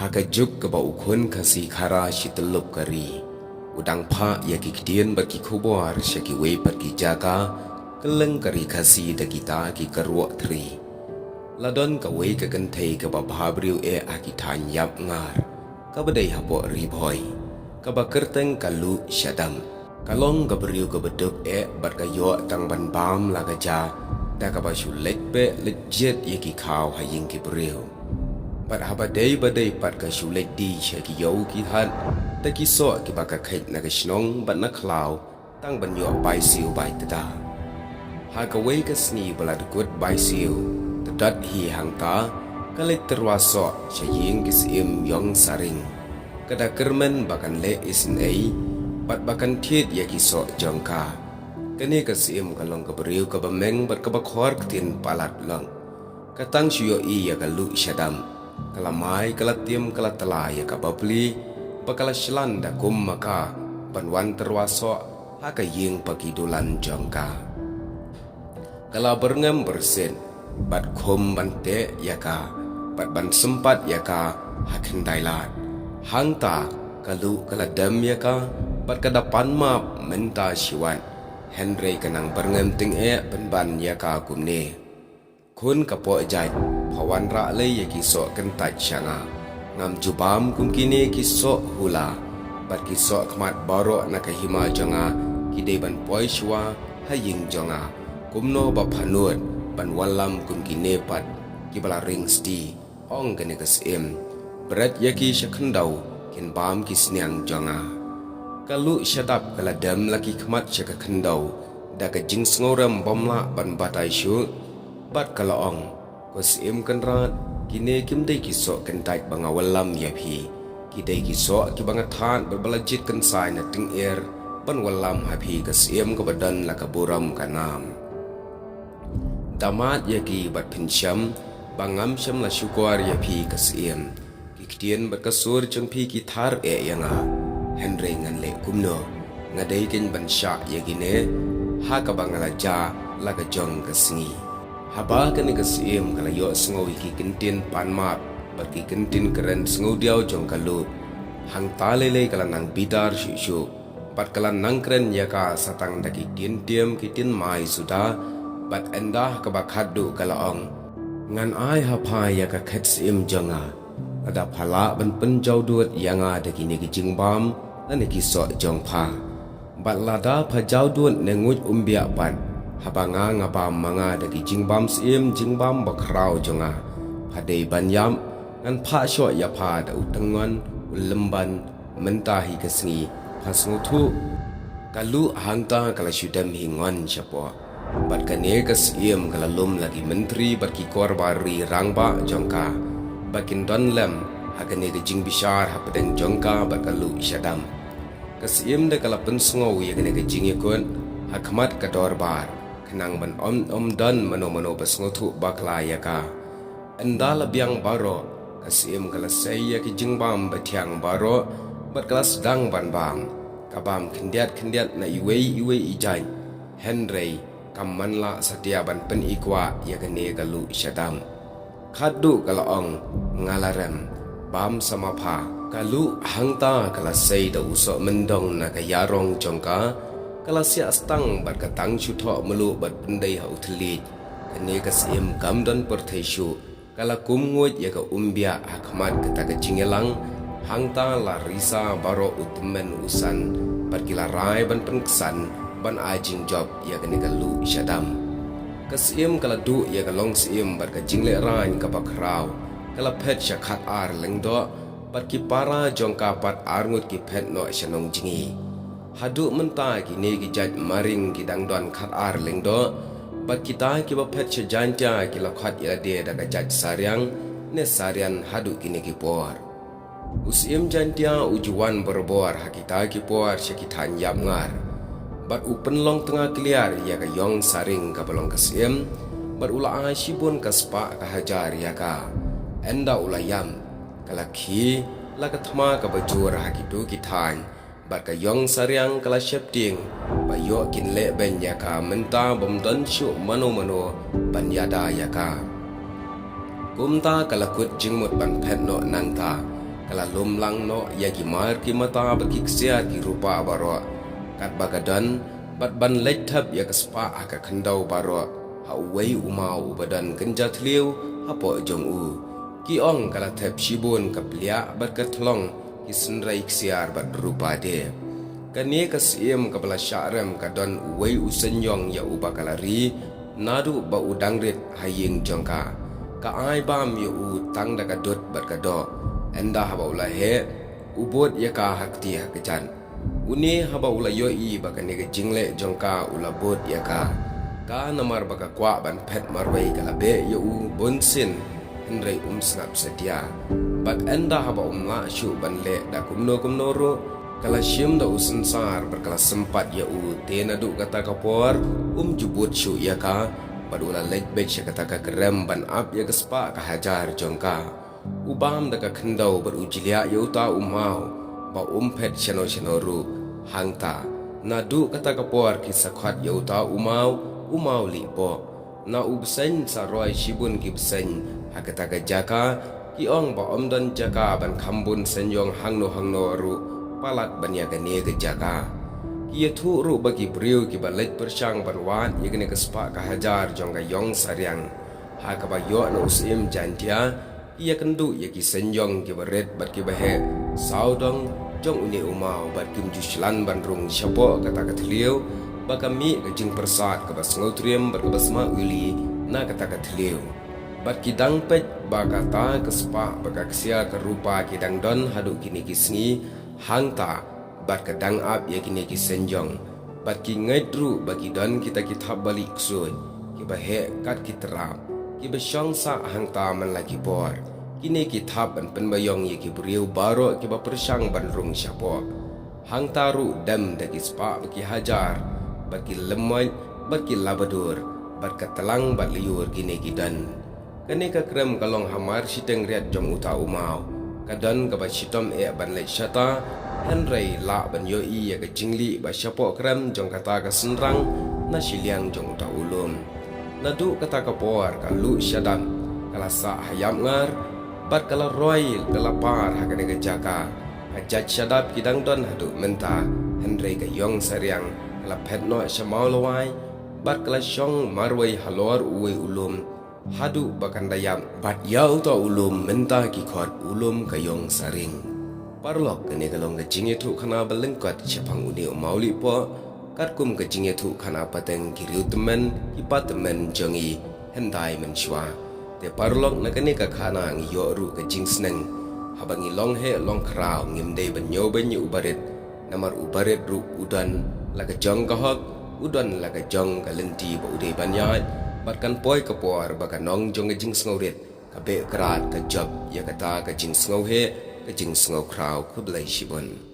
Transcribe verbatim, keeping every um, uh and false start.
Ha ka juk kaba u khun Khasi Khara shi tyllup ka ri, u dang phah ïa ki ktien bad ki khubor sha kiwei pat ki jaka kylleng ka ri Khasi da kita ki kyrwoh thri. La don kawei ka kynthei kaba bha briew eh ha ki thaiñ Ïapngar, kaba dei hapoh Ri Bhoi, kaba kyrteng ka Luh Shadap. Ka long ka briew kaba duk eh bad ka ïoh tang ban bam la ka ja, da kaba shu leit beh leit jied ïa ki khaw ha ïing ki briew. Bad haba dei ba dei pat ka shu leit die sha ki ïew ki hat, da ki soh kiba ka kheit na ka shnong bad na khlaw, tang ban ïoh bai siew bai tda. Ha kawei ka sngi ba la dkut bai siew, tdot hi hangta, ka leit tyrwa soh sha ïing ki syiem Ïong Saring. Ka da kyrmen ba kan leh isynei, bad ba kan thied ïa ki soh jong ka. Kane ka syiem ka long ka briew kaba meng bad kaba khor ktien palat lok. Ka tang shu ïohi ïa ka Luh Shadap, ka la mai, ka la tim, ka la tla ïa ka bapli, ba ka la shlan da kum ma ka, ban wan tyrwa soh ha ka ïing paki dulan jong ka. Ka la byrngem byrsit bad khum ban teh ïa ka, bad ban sympat ïa ka ha khyndai lad. Hangta ka Luh ka la dem ïa ka, bad ka da pan map mynta shiwat, hynrei ka nang byrngem tyngeh pynban ïa ka kumne: Khun ka poh jait, pha wanrah lei ïa ki soh kyntait sha nga. Ngam ju bam kum kine ki soh hula, bad ki soh khmat baroh na ka hima jong nga ki dei ban poi shuwa ha ïing jong nga. Kumno ba pha nud ban wallam kum kine pat kiba la ring sti, ong kane ka syiem. Bret ïa ki sha khyndew, kin bam ki sniang jong nga. Ka Luh Shadap ka la dem la ki khmat sha ka khyndew, da ka jingsngewrem bym lah ban batai shuh, bad ka la ong: Ko Syiem Kynrad, kine kim dei ki soh kyntait ba nga wallam ïa phi. Ki dei ki soh kiba nga thad bad ba la jied kynsai na tyngeh ban wallam ha phi ka syiem kaba don la ka burom ka nam. Da mad ïa ki bad phin shem ba ngam shym la shukor ïa phi ka syiem. Ki ktien bad ka sur jong phi ki thar eh ïa nga. Hynrei ngan leh kumno, nga dei keiñ ban shah ïa kine ha kaba nga la jah la ka jong ka sngi. Haba kane ka syiem ka la ïohsngew ïa ki kyntien pan map bad ki kyntien kren sngewdiaw jong ka Luh, hangta lei lei ka la nang bitar shuh shuh, bad ka la nang kren ïa ka sa tang da ki ktien tiem ki ktien mai suda, bad ynda ha kaba khatduh ka la ong: Ngan ai ha pha ïa ka khet syiem jong nga, lada pha lah ban pynjaw dud ïa nga da kine ki jingbam lane ki soh jong pha. Bad lada pha jaw dud ne nguid umbiah pat, haba nga nga bam ma nga da ki jingbam syiem jingbam bakhraw jong nga, pha dei ban ïap, ngan phah shoh ïa pha da u tyngon u lymban mynta hi ka sngi, pha sngewthuh? Ka Luh hangta ka la shu dem hi ngon shapoh. Bad kane ka syiem ka la lum la ki myntri bad ki korbar ri rangbah jong ka, ba kin don lem ha kane ka jingbishar hapdeng jong ka bad ka Luh Shadap. Ka syiem da ka la pynsngew ïa kane ka jingïakut ha khmat ka dorbar, khnang ban ym, ym don mano mano ba sngewthuh bakla ïa ka. Ynda la biang baroh, ka syiem ka la sei ïa ki jingbam bathiang baroh, bad ka la sdang ban bam. Ka bam khyndiat khyndiat na iwei iwei i jait, hynrei kam man lah satia ban pynikwah ïa kane ka Luh Shadap. Khatduh ka la ong: Nga la rem, bam sa ma pha. Ka Luh hangta ka la sei da u soh myndong na ka ïarong jong ka, ka la siah stang bad ka tang shu thoh mluh bad pyndei ha u thylliej. Kane ka syiem kam don pyrthei shuh, ka la kum nguid ïa ka umbiah ha khmat kata ka jingïalang, hangta la risa baroh u tymmen u san, bad ki la rai ban pynksan ban ai jingjop ïa kane ka Luh Shadap. Ka syiem ka la duh ïa ka long syiem bad ka jinglehrain kaba khraw, ka la phet sha khatar Lyngdoh, bad ki para jong ka pat arngut ki phet noh sha Nongjngi. Haduh mynta kine ki jait Maring ki dang don khatar Lyngdoh, bad kita kiba phet sha Jaintia ki la khot ïa lade da ka jait Sariang ne Sarian haduh kine ki por. U syiem Jaintia u ju wan barabor ha kita ki por sha ki thaiñ Ïapngar, bad u pynlong tnga kliar ïa ka Ïong Saring kaba long ka syiem, bad u la ai shibun ka spah ka hajar ïa ka. Ynda u la ïam, ka la khie la ka thma kaba jur ha kito ki thaiñ, bad ka Ïong Sariang ka la sheptieng ba ïoh kin leh beiñ ïa ka mynta bym don shuh mano mano ban ïada ïa ka. Kumta ka la kut jingmut ban phet noh nangta, Ka la lum lang noh ïa ki mar ki mata bad ki ksiar ki rupa baroh, katba ka don, bad ban leit thep ïa ka spah ha ka khyndew baroh ha uwei u maw uba don kynja thliew hapoh jong u. Ki ong ka la thep shibun ka pliah bad ka thlong ki synrei ksiar bad rupa de. Kane ka syiem kaba la shah rem ka don uwei u seiñjong ïa uba ka la ri, naduh ba u dang rit ha ïing jong ka. Ka ai bam ïa u tang da ka dud bad ka doh, ynda haba u la heh, u bud ïa ka ha kti ha kjat. Une haba u la ïohi ba kane ka jingleh jong ka u la bud ïa ka. Ka namar ba ka kwah ban phet marwei ka la beh ïa u bunsien, hynrei um sngap satia. Bad ynda haba um lah shuh ban leh da kumno kumno ruh, ka la shim da u synsar bad ka la sympat ïa u, te naduh kata ka por um ju bud shuh ïa ka, bad u la leit beit sha kata ka krem ban ap ïa ka spah ka hajar jong ka. U bam da ka khyndew bad u jliah ïa uta u maw ba um phet shano shano ruh. Hangta naduh kata ka por ki sa khot ïa uta u maw, u maw lieh poh. Na u bseiñ sa roi shibun ki bseiñ ha kata ka jaka. Ki ong ba ym don jaka ban kham bun seiñjong hangno hangno ruh palat ban ïa kane ka jaka. Ki ïathuh ruh ba ki briew kiba leit pyrshang ban wad ïa kane ka spah ka hajar jong ka ïong Sariang, ha kaba ïoh na u Syiem Jaintia, ki ïakynduh ïa ki seiñjong kiba rit bad kiba heh sawdong jong une u maw bad kim ju shlan ban rung shapoh kata ka thliew, ba ka mih ka jingpyrsad kaba sngewtriem bad kaba sma uli na kata ka thliew. Bad ki dang peit ba kata ka spah bad ka ksiar ka rupa ki dang don haduh kine ki sngi hangta, bad ka dang ap ïa kine ki seiñjong. Bad ki ngeit ruh ba ki don kita ki thap ba lieh ksuid, kiba heh kat ki trap, kiba shong sah hangta man la ki por. Kine ki thap ban pynbaïong ïa ki briew baroh kiba pyrshang ban rung shapoh. Hangta ruh dem da ki spah bad ki hajar, bad ki lymoit, bad ki labadur, bad ka tlang bad lyiur kine ki don. Kane ka krem ka long hamar shiteng riat jong uta u maw. Ka don kaba shitom eh ban leit shata, hynrei lah ban ïohi ïa ka jinglih ba shapoh krem jong kata ka synrang na shiliang jong uta u lum. Naduh kata ka por ka luh shadap, ka la sah ha ïapngar, bad ka la roi ka la par ha kane ka jaka. Ka jait shadap ki dang don haduh mynta, hynrei ka ïong Sariang ka la phet noh sha Mawlawai, bad ka la shong marwei halor uwei u lum, haduh ba kan da ïap, bad ïa uta u lum mynta ki khot u lum ka ïong Sariang. Paralok, kane ka long ka jingïathuhkhana ba lyngkot shaphang une u maw lieh poh, katkum ka jingïathuhkhana pateng ki riew tymmen ki pa tymmen jong ngi hyndai mynshuwa. Te paralok, na kane ka khana ngi ïoh ruh ka jingsneng haba ngi long heh long khraw, ngim dei ban ñiewbeiñ ïa u barit. Namar u barit ruh u don la ka jong ka hok, u don la ka jong ka lynti ba u dei ban ïaid, bad kan poi ka por ba ka nong jong ka jingsngewrit ka beh krad ka jop ïa kata ka jingsngewheh, ka jingsngewkhraw. Khublei shibun.